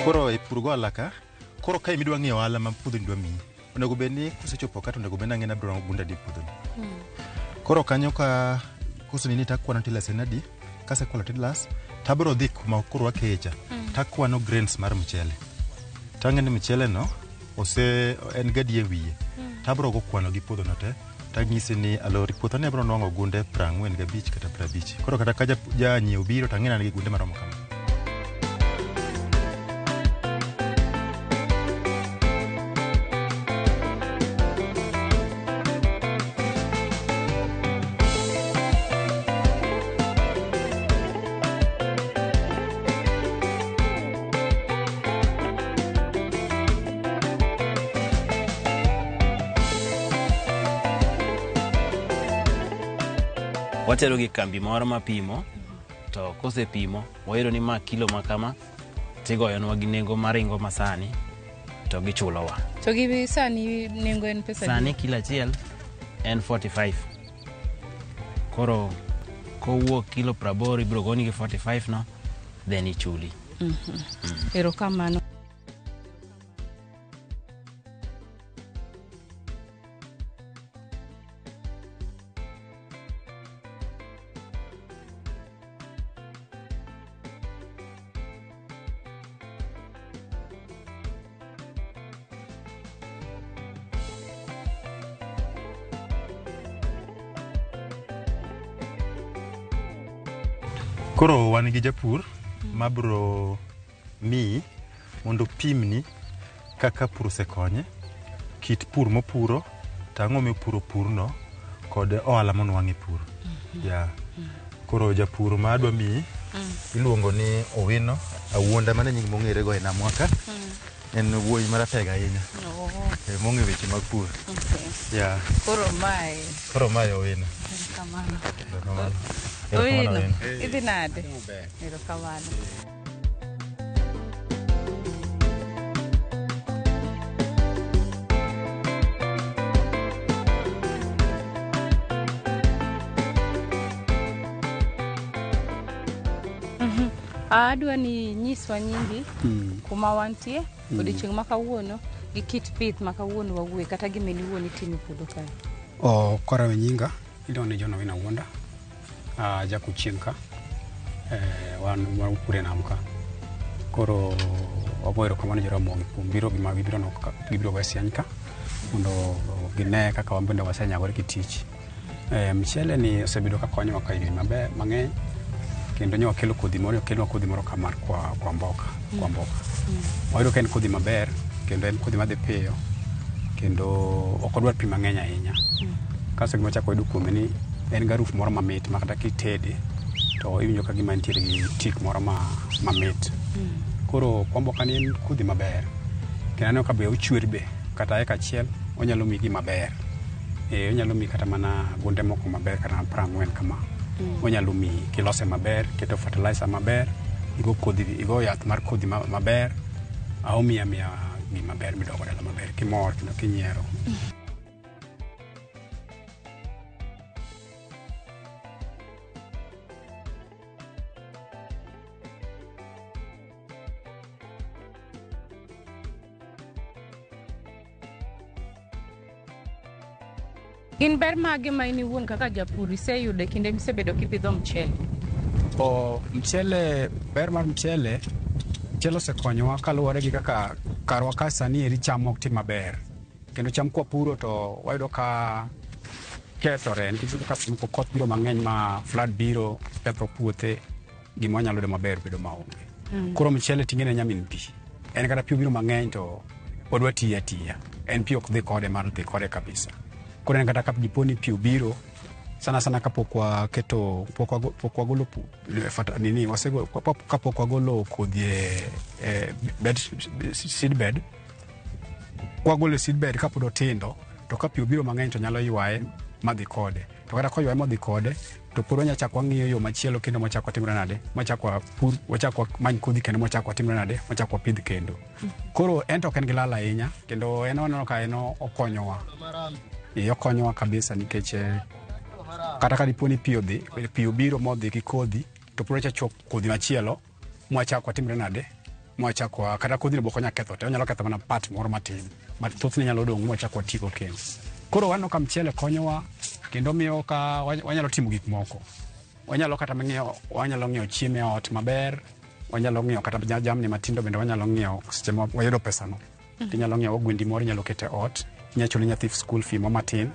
Koro e pur go ohala ka, koro ka imidwa ng'iyo ohala ma puodhoni dwa miyi, onego bed ni kosechopo ka to onego bed ni ang'e ni abiro nwang'o gunde adi e puodhoni. Koro kanyo ka koseneni takwano tillers en adi, kasekwano tillers tabiro dhi kuma koro wakeye cha, takwano grains mar mchele. Tang'e ni mchele no ose en gadi e wiye. Tabiro go kwano gi puodho no te tanyisi ni alori puotha ni abiro nwang'o gunde 45 kata 50. Koro kata ka janyiewo biro tang'e ni an gi gunde maromo kama. Watero gi kambi moro mapimo to kosepimo wayudo ni ma kilo ma kama tigoyonwa gi nengo maringo masani to gichulowa. To gi sani nengo en pesa adi? Sani kilo achiel en 45. Koro kowuok kilo 80 ibiro goni gi 45 no then ichuli. Erokamano. Koro wan gi japur mabro miyi mondo opimni kaka pur osekonye, kit pur mopuro, to ang'o mopuro purno, kod ohala monwang'o e pur. Yeah. Koro japur ma adwa miyi iluongo ni Owino Awuonda, mano e nying mong'ere go e namwa ka. En wuoyi maratego ahinya. Oh, Mong'e weche mag pur. okay. Yeah. Koro mae Koro mae Owino. erokamano. Erokamano. Erokamano Owino, Owino. idhi nade? Erokamano. Adwa ni nyiswa nyingi kuma wantie odiochieng' ma kawuono gi kit pith ma kawuono wawuoye kata gima in iwuon itimo e puodho kae. O koro nyinga iluongo ni John Owino Awuonda. Jakuchieng' ka. Wan wapuro e nam ka. Koro wago erokamano Jaramogi kuom biro gima gibiro no gibiro go e Siany ka mondo gine kaka wan bende wasenyagore gi tich. Mchele ni osebedo ka konyowa ka higni maber mang'eny kendo nyo wakelo kodhi moro okelnwa kodhi moro ka mar kwa kwamboka kwamboka. Wayudo ka en kodhi maber kendo en kodhi madhi piyo kendo ok odwar pi mang'eny ahinya. Kasto gima wachako wayudo kuome ni en gi harufu moro mamit ma kata kitede to iwinjo ka gima entiere gi tik moro mamit. Koro kwamboka ni en kodhi maber kendo aneno ka be ochwer be kata eka achiel onyalo miyi gima ber. Onyalo miyi kata mana gunde moko maber kata 40 kama. Onyalo miyi kilose maber, keto fertilizer maber, igo kodhi igo yath mar kodhi maber, omiyi amiya gima ber midogo dala maber kimor kendo kinyiero. Gin ber mage ma in iwuon kaka japur iseyudo e kinde misebedo kipidho mchele? O mchele, ber mar mchele, mchele osekonyowa kaluwore gi kaka karwa ka sani eri cham ok tim maber. Kendo cham kwapuro to wayudo ka kethore nikech iyudo ka samoro koth biro mang'eny ma flood biro ketho puothe gima wanyalo yudo maber bedo maonge. Koro mchele ting'e nyamin pi. En kata pi obiro mang'eny to odwa tiyo atiya. En pi ok dhi kode mar dhi kode kabisa. Koro en kata ka dipo ni pi obiro sana sana kapok waketo pok wagolo nini wasego kapok wagolo kodhi e bed seed bed kwagolo e seed bed kapod otindo to ka pi obiro mang'eny to nyalo ywaye madhi kode to kata koywaye modhi kode to pod wanyalo chako wang'iyo yo machielo kendo mwachako watimre nade mwachako wapur wachako wamany kodhi kendo mwachako watimre nade mwachako wapidh kendo koro en to ok en gi lal ahinya kendo en waneno ka en okonyowa okonyowa kabisa nikech kata ka dipo ni pi odhi pi obiro modhi gi kodhi to pod wachako kodhi machielo mwachako watimre nade Mwachako kata kodhi no bok onyal ketho te, onyalo ketho mana part moro matin, but thothne nyalo dong' mwachako watigo kendo. Koro waneno ka mchele konyowa kendo miyo ka wanyalo timo gik moko. Wanyalo kata ng'iewo, wanyalo ng'iewo chiemo e ot maber, wanyalo ng'iewo kata jamni matindo bende wanyalo ng'iewo seche ma wayudo pesano. Tinyalo ng'iewo gwendi moro inyalo keto e ot, inyalo chulo nyathi school fee mo matin,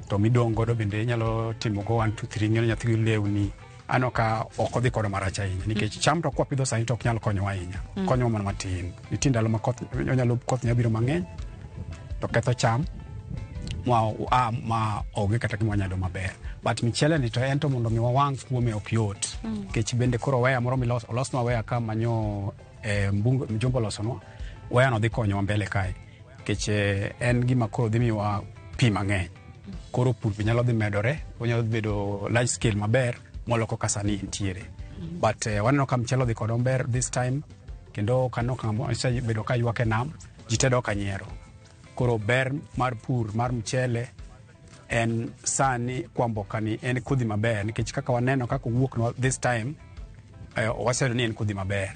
to midong' godo bende inyalo timo go 1 2 3 ng'iewo nyathi lewni. Aneno ka ok odhi kodwa marach ahinya nikech cham to kwapidho sani to ok nyal konyowa ahinya. Konyowa mana matin. Nitie ndalo ma koth onyalo koth nyalo biro mang'eny to ketho cham ma a ma onge kata gima wanyalo maber. But michele ni to en to mondo mi wawang' kuome ok yot. Nikech bende koro weya moro milos olosnwa weya ka manyo mjumbe olosonwa, weya no dhi konyowa mbele kae. Nikech en gima koro dhi miyowa pi mang'eny. Koro pur be nyalo dhi medore, onyalo bedo large scale maber molo kaka sani entiere. But waneno ka mchele odhi kodwa maber this time, kendo kaneno ka osebedo ka ywak e nam, ji te dok ka nyiero. Koro ber mar pur mar mchele en sani Kwamboka ni en kodhi maber nikech kaka waneno kaka owuok this time, waseyudo ni en kodhi maber.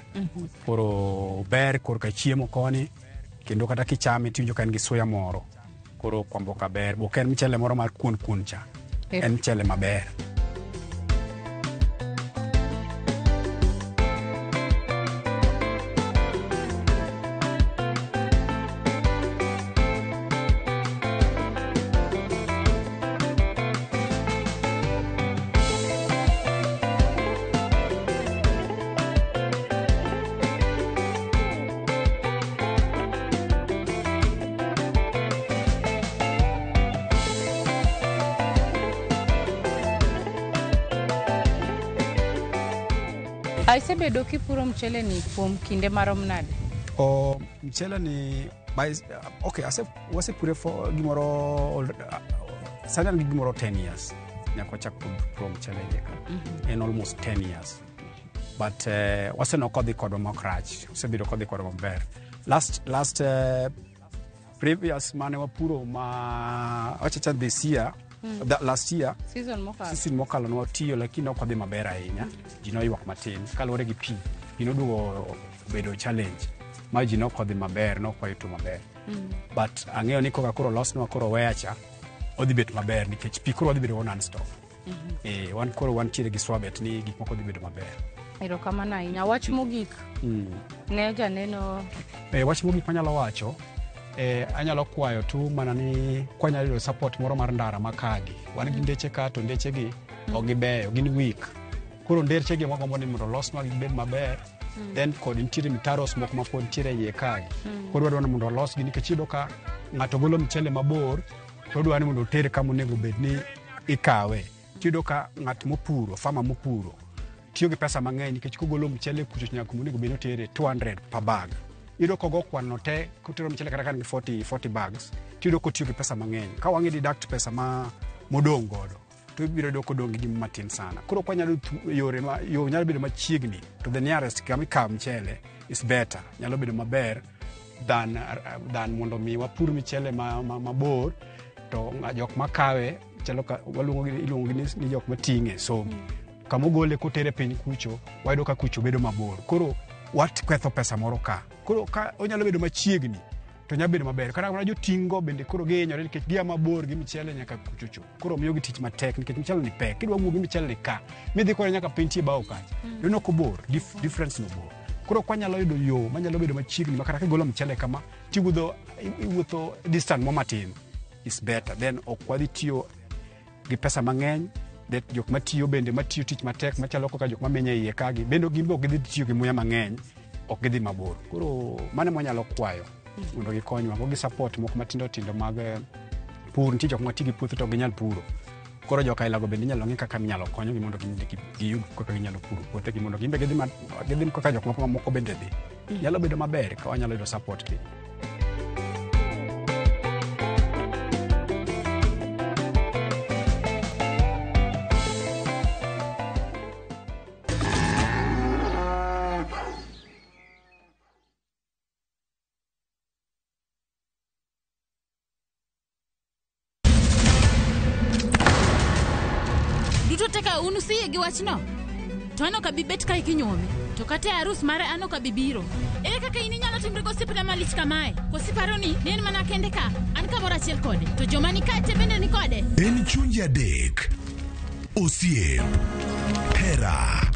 Koro ber korka chiemo koni, kendo kata kichame tiwinjo ka en gi suya moro. Koro Kwamboka ber, ok en mchele moro mar kuon kuon cha. En mchele maber. Isebedo kipuro mchele ni kuom kinde marom nade? O mchele ni by, okay, wasepure for gimoro sani an gi gimoro 10 years nyaka wachak puro mchele iye ka. En almost 10 years. But waseneno kodhi kodwa ma ok rach, osebedo kodhi kodwa maber. Last previous mane wapuro ma wachacha this year, that last year, Season mokalo. Season mokalo nwatiyo lakini ok odhi maber ahinya. Ji noywak matin kaluwore gi pi. Pi noduogo obedo challenge ma ji nok odhi maber, nok wayuto maber. But ang'eyo ni koka koro olosnwa koro weya cha, odhi bet maber nikech pi koro wadhi bedo go non-stop. Wan koro wantiere gi swabet ni gik moko dhi bedo maber. Erokamano ahinya. Wach mogik ne janeno. Wach mogik manyalo wacho, anyalo kwayo tu mana ni kwanyalo yudo support moro mar ndara makagi. Wan gi ndeche ka to ndeche gi ok gibeyo, gin weak. Koro ndeche gi wagombo ni mondo olosnwa gibed maber. Then kod nitiere mitaros moko ma pod nitiere iye kae. Koro wadwaro ni mondo olosgi nikech iyudo ka ng'ato golo mchele mabor to odwaro ni mondo oter kama onego bed ni ikawe. Tiyudo ka ng'at mopuro, farmer mopuro, tiyo gi pesa mang'eny nikech kogolo mchele kucho nyaka kuma onego bed ni otere 200 per bag. Iyudo kogo kwan no te, kotero mchele kata ka nigi 40 bags, tiyudo kotiyo gi pesa mang'eny. Ka wang'i deduct pesa ma modong' godo, to ibiro yudo kodong' gi gima matin sana. Koro kwa nyalo yore ma, yo nyalo bedo machiegni to the nearest kama ikawo mchele is better. Nyalo bedo maber than mondo mi wapur mchele mabor to jok makawe chalo ka waluongo gi, iluongo gi ni jok mating'e sombi. Kama ogole kotere piny kucho, wayudo ka kucho bedo mabor. Koro waketho pesa moro ka. Koro ka onyalo bedo machiegni to nyalo bedo maber. Kata mana joting'o bende koro gihinyore nikech gia mabor gi mchele nyaka kuchocho. Koro miyogi tich matek nikech mchele ni pek. Kidwa wuok gi mchele ni ka, midhi kode nyaka piny tie bao kacha. Ineno kobor, difference no bor. Koro kwanyalo yudo yo manyalo bedo machiegni ma kata kigolo mchele kama, tiwuotho, iwuotho distance mo matin is better. Then ok wadhi tiyo gi pesa mang'eny. That jok matiyo bende matiyo tich matek machalo kaka jok mamenyo e iye kagi bende gin be ok gidhi tiyo gi muya mang'eny, ok gidhi mabor. Koro mano ema wanyalo kwayo mondo gikonywa go gi support moko matindo tindo mag pur. Nitie jok matiyo gi puothe to ok ginyal puro. Koro joka ilago bende inyalo ng'i kaka inyalo konyogi mondo giyud kaka ginyalo puro puothegi mondo gin be gidhi kaka jok moko mamoko bende dhi. Nyalo bedo maber ka wanyalo yudo support gi. Duto te ka un usiyie gi wachno? To an ok abi bet kae kinyuome. To kata e arus mare an ok abi biro. Ere kaka in inyalo timri gosiepna malich kamae? Koso iparo ni ne en mana kende ka? An kamoro achiel kode. To joma ni kae te bende ni kode. En chunje adek, osiep, hera,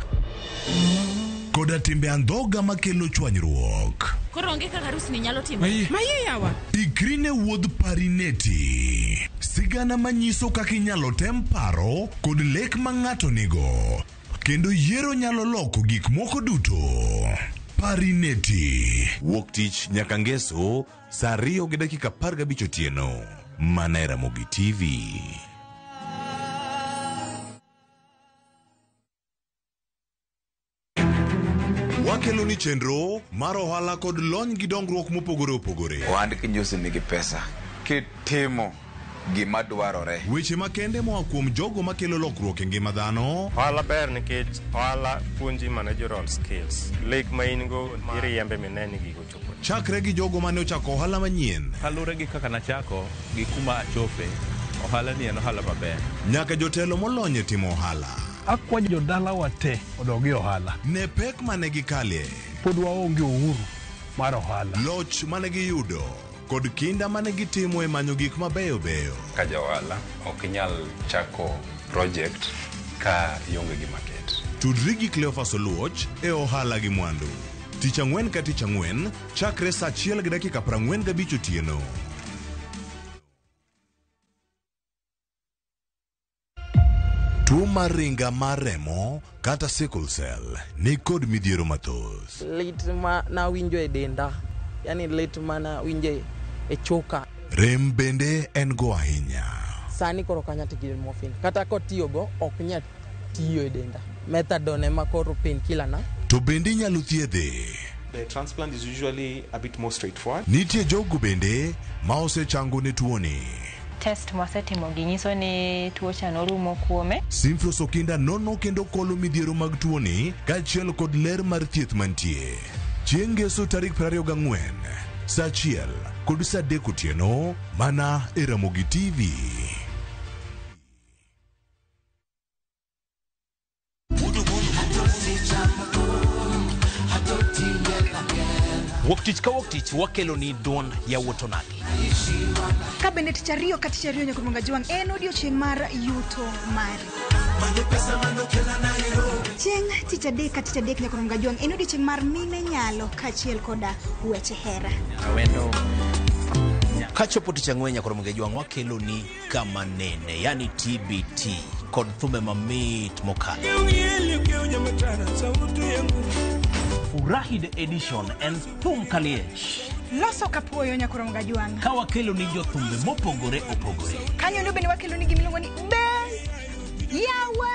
koda timbe andhoga makelo chwanyruok. Koro onge kaka arusni nyalo timore. Maye yawa. Ikri ne wuodh Parineti, sigana manyiso kaka inyalo tem paro kod lek ma ng'ato nigo, kendo yiero nyalo loko gik moko duto. Parineti. Wuok tich nyaka ngeso saa 2:15 otieno, mana e Ramogi TV. Wakelo ni chenro mar ohala kod lony gi dongruok mopogore opogore. Ohand kinjusi nigi pesa kitimo gima dwarore. Weche makende moa kuom jogo makelo lokruok e ngima dhano. Ohala ber nikech ohala puonji managerial skills. Lek ma in go iriembe mine ni gigo chopo. Chakre gi jogo mane ochako ohala manyien. Kaluwore gi kaka nachako gi kuma achope, ohala ni en ohala maber. Nyaka jotelo molony e timo ohala. Akwayo jodalawa te odog e ohala. Ne pek mane gikale. Pod waonge uhuru mar ohala. Loch mane giyudo kod kinda mane gitimo e manyo gik mabeyo beyo. Ka ja ohala ok inyal chako project ka ionge gi market. Tudri gi Cleophas Oluoch e ohala gi mwandu. Tich ang'wen ka tich ang'wen chakre saa 1:45 otieno. Tuo mar ringa mar remo kata sickle cell ni kod midhiero mathoth. Lit ma nawinjo e denda, yani lit ma nawinjo e choka. Rem bende en go ahinya. Sani koro ok anyal tiyo gi morphine, kata kotiyogo ok nyal tiyo e denda. Methadone ema koro painkiller na. To bende inyalo thiedhe. The transplant is usually a bit more straightforward. Nitie jogo bende ma osechango ne tuoni. Test mwasetimo gi nyiso ni tuo cha norumo kuome. Simfros Okinda nono kendo kolo midhiero mag tuoni kaachiel kod ler mar thieth mantie. Chieng' ngeso tarik 24 saa 1 kod saa 3 otieno mana e Ramogi TV. Wuok tich ka wuok tich wakelo ni duond yawuot onagi. Ka bende tich ariyo ka tich ariyo nyaka Jwang' en odiochieng' mar yuto mari. Chieng' tich adek ka tich adek nyaka Jwang' en odiochieng' mar mine nyalo kaachiel koda weche hera. Awendo. Kachopo tich ang'wen nyaka Jwang' wakelo ni kama nene, yani TBT kod thumbe mamit mokalo. Furahi the edition en thum kaliech. Loso kapuoyo nyaka Jwang'. Ka wakelo ni jothumbe mopogore opogore. Kanyo ndo bende wakelo ni gimiluongo ni be yawa.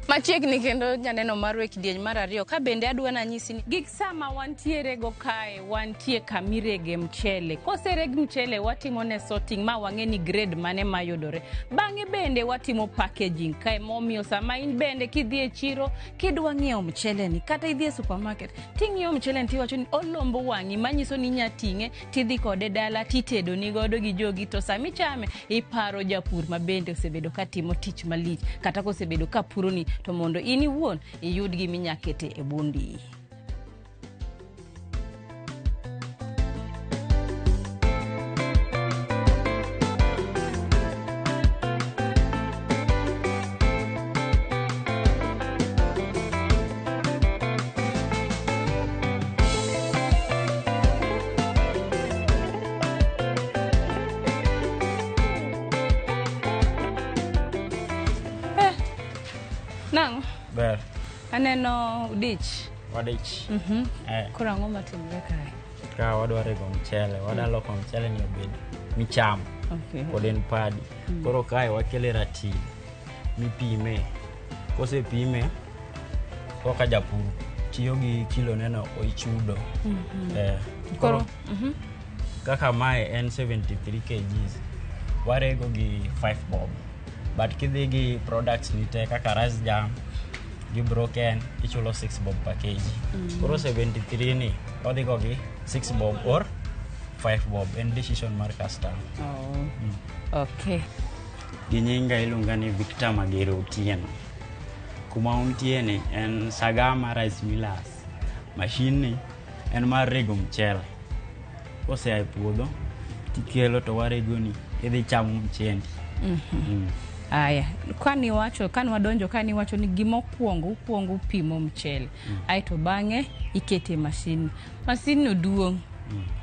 Machiegni kendo janeno mar e kidieny mar ariyo ka bende adwa nanyisi ni gik sama wantiere go kae wantie kamirege mchele. Kosereg mchele watimo ne sorting ma wang'e ni grade mane mayudore. Bang'e bende watimo packaging kae momiyo sama in bende kidhi e chiro kidwa ng'iewo mchele ni kata idhi e supermarket ting'iewo mchele ni tiwacho ni olombo wang'i manyiso ni inya ting'e tidhi kode dala titedo ni godo gi jogi to sama ichame iparo japur ma bende osebedo katimo tich malich kata kosebedo ka puro ni to mondo in iwuon iyud gima inya kete e bundi. Nang'o? Ber. Aneno udich. Wadich. Eh. Koro ang'o matimore kae? Ka wadwa rego mchele, wadwa loko mchele ni obed michamo. Okay. Pod en padi. Koro kae wakele ratil mipime. Kosepime, koka japur tiyo gi kilo neno oichudo. Eh, Koro, koro kaka mae en 73 kgs, warego gi 5 bob. But kidhi gi products ni te kaka rice jam gi broken ichulo 6 bob per kg. Koro 73 ni wadhi go gi 6 bob or 5 bob en decision mar customer. Oh. Okay. Gi nyinga iluonga ni Victor Magere Otieno. Kuma untie ni en Sagama Rice Millers. Mashin ni en mar rego mchele. Kosea e puodho tikelo to waregoni idhi chamo mchendi. Aya, kaniwacho kane wadonjo kaniwacho ni gimokwongo ukwongo upimo mchele aeto bang'e ikete e masin. Masin no duong'.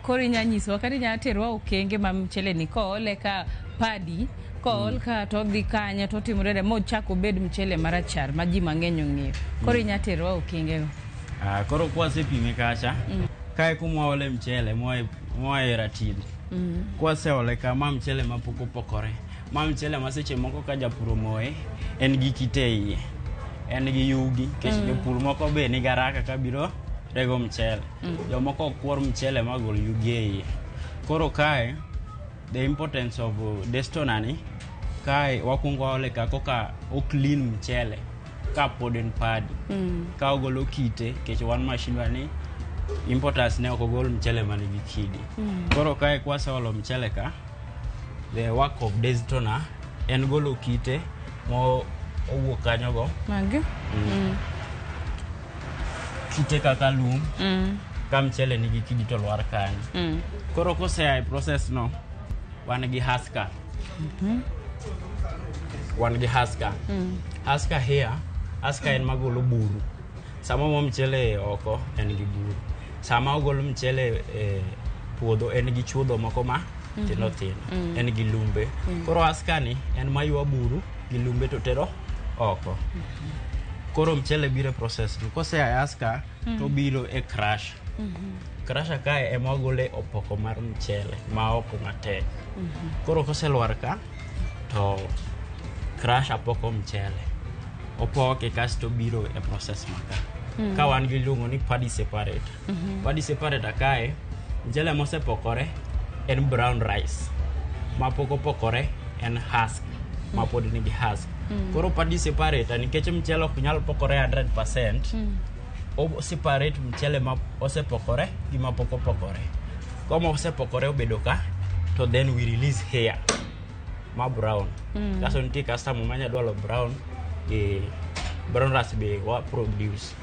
Koro inya nyisowa kata inya terowa okenge ma mchele ni koole ka padi kool ka to odhi kanye to otimore nade mochak obed mchele marachar ma ji mang'eny ong'eyo. Koro inya terowa okenge go. Ah, koro kwasepime kacha kae kumwaole mchele moa e ratil kwaseole ka ma mchele mapok opokore ma mchele ma seche moko ka japur omoye en gi kite e iye en gi yugi nikech jopur moko be nigi haraka kabiro rego mchele jomoko ok kuor mchele magol yugi e iye koro kae the importance of destona ni kae wakwongo waole ka koka o clean mchele ka pod en padi ka ogolo kite nikech wan machine wa ni importance ne ok ogol mchele manigi kidi koro kae kwaseolo mchele ka the work of destona en golo kite mo owuok kanyogo Magi? Kite kaka lum ka mchele nigi kidi to lwar kanyo koro kosea e process no wan gi husker wan gi husker husker here husker en magolo buru sama omo mchele oko en gi buru sama ogolo mchele e puodho en gi chuodho moko ma tindo tindo en gi lumbe koro husker ni en maywa buru gi lumbe to tero oko koro mchele biro e process no kosea e husker to biro e crush crusher kae ema wagole opoko mar mchele ma oko matek koro koselwar ka to crusher poko mchele opoke kasto biro e process maka ka wan gi iluongo ni paddy separator paddy separator kae mchele mosepokore en brown rice mapok opokore en husk mapod nigi husk koro paddy separator nikech mchele ok nyal pokore 100% o separate mchele ma osepokore gi mapok opokore koma osepokore obedo ka to then we release here ma brown kasto nitie customer manya dwaro brown gi brown rice be wa produce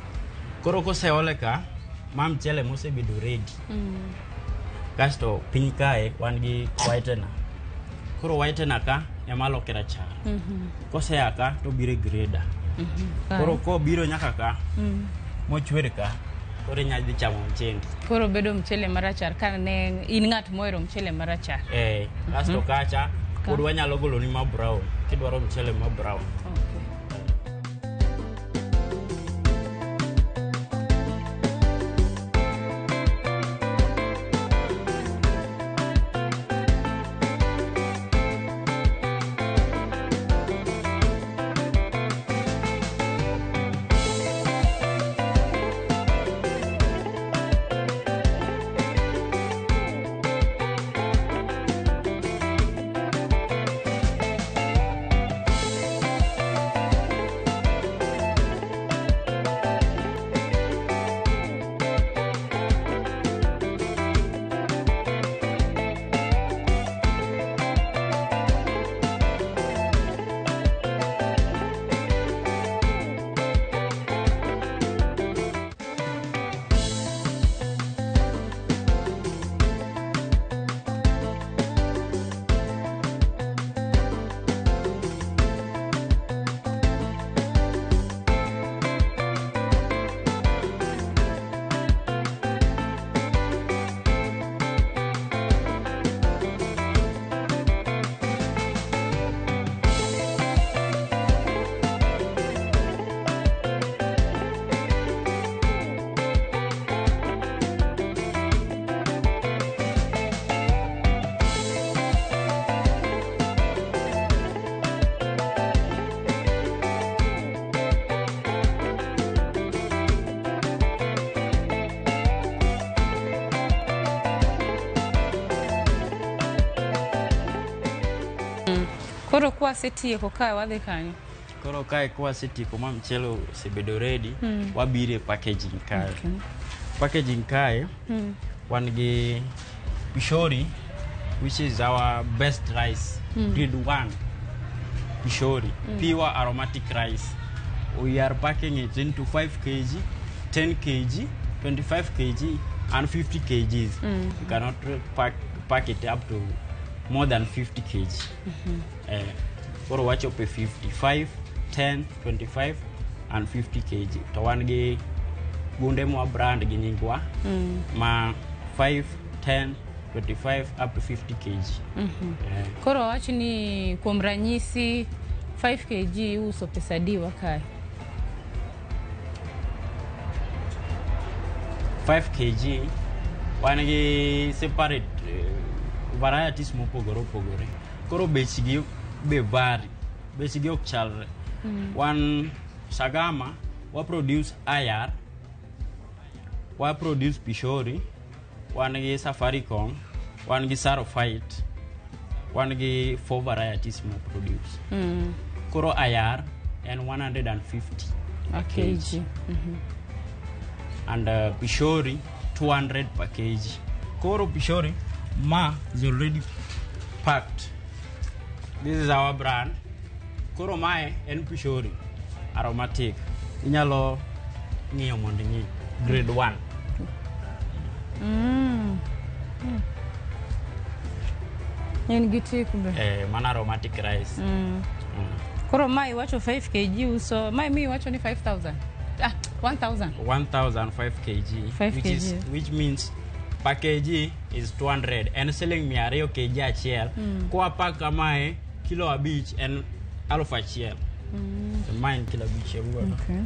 koro koseole ka ma mchele mosebedo ready kasto piny kae wan gi whitener koro whitener ka ema loke rachar kosea ka to biro e grader koro kobiro nyaka ka mochwer ka koro inya dhi chamo mchendi Koro bedo mchele marachar ka ne in ng'at mohero mchele marachar. eh kasto kacha pod wanyalo goloni ma brown kidwaro mchele ma brown Okay. Koro kwasetieko kae wadhi kanye? Koro kae kwasetieko ma mchele osebedo ready, wabiro e packaging kae. Packaging kae wan gi Pishori, which is our best rice, grade 1 Pishori, pure aromatic rice. We are packing it into 5 kg, 10 kg, 25 kg and 50 kgs. You cannot pack it up to more than 50 kg. Koro wachopo e 55, 10, 25 and 50 kg. To wan gi gunde mwa brand gi nyingwa ma 5, 10, 25 up to 50 kg. Koro wach ni kuom ranyisi 5 kg iuso pesa adiwa kae? 5 kg wan gi separate varieties mopogore opogore. Koro bechgi be vary, bechgi ok chalre. Wan Sagama wa produce IR, wa produce Pishori, wan gi Safaricom, wan gi Sarofite, wan gi 4 varieties mo produce. Koro IR en 150 a kg. And Pishori 200 per kg. Koro Pishori ma is already packed. This is our brand. Koro mae en Pishori aromatic. Inyalo ng'iyo mondo ing'i grade 1. En gi tik be. Mana aromatic rice. Koro mae iwacho 5 kg uso, mae mi iwacho ni 5000. Ah, 1000. 1005 kg, 5 which is kg. which means per kg is 200. En siling 200 kg achiel. Kwa pack kamae kilo 5 en 1000. So mae en kilo 5 e wuono. Okay.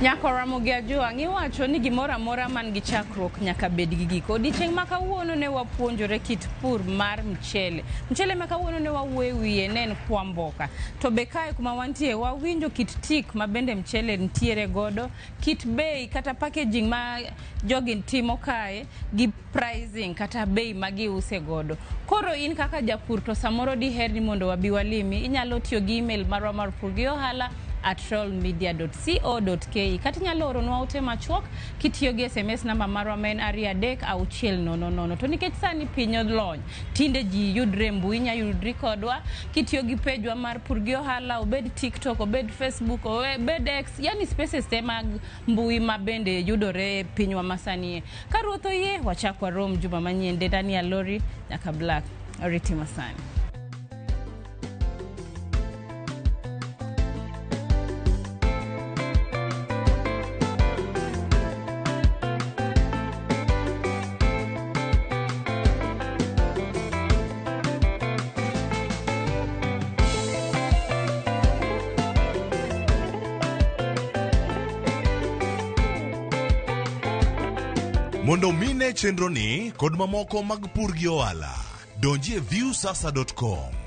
Nyako Ramogi Ajwang' iwacho ni gimoro amora man gi chakruok nyaka bed gi giko. Odiechieng' ma kawuono ne wapuonjore kit pur mar mchele. Mchele ma kawuono ne wawuoyo e wiye ne en kwamboka. To be kae kuma wantie wawinjo kit tik ma bende mchele nitiere godo, kit bei kata packaging ma jogi timo kae gi pricing kata bei ma giuse godo. Koro in kaka japur to samoro diher ni mondo wabi walimi, inyalo tiyo gi email marwa mar pur gi ohala @rollmedia.co.ke kata inyalo oronwa ote machuok kitiyo gi SMS namba marwa ma en 23600. To nikech sani piny olony, tinde ji yudre e mbui, inya yudri kodwa kitiyo gi pejwa mar pur gi ohala, obed TikTok, obed Facebook, obed X, yani spaces te mag mbui ma bende yudore e pinywa masanie. Ka ruoth oyie, wachak warom juma manyien. Dendani Lori nyaka Black, oriti masani. Mondo mine chenro ni kod mamoko mag pur gi ohala, donji e viusasa.com.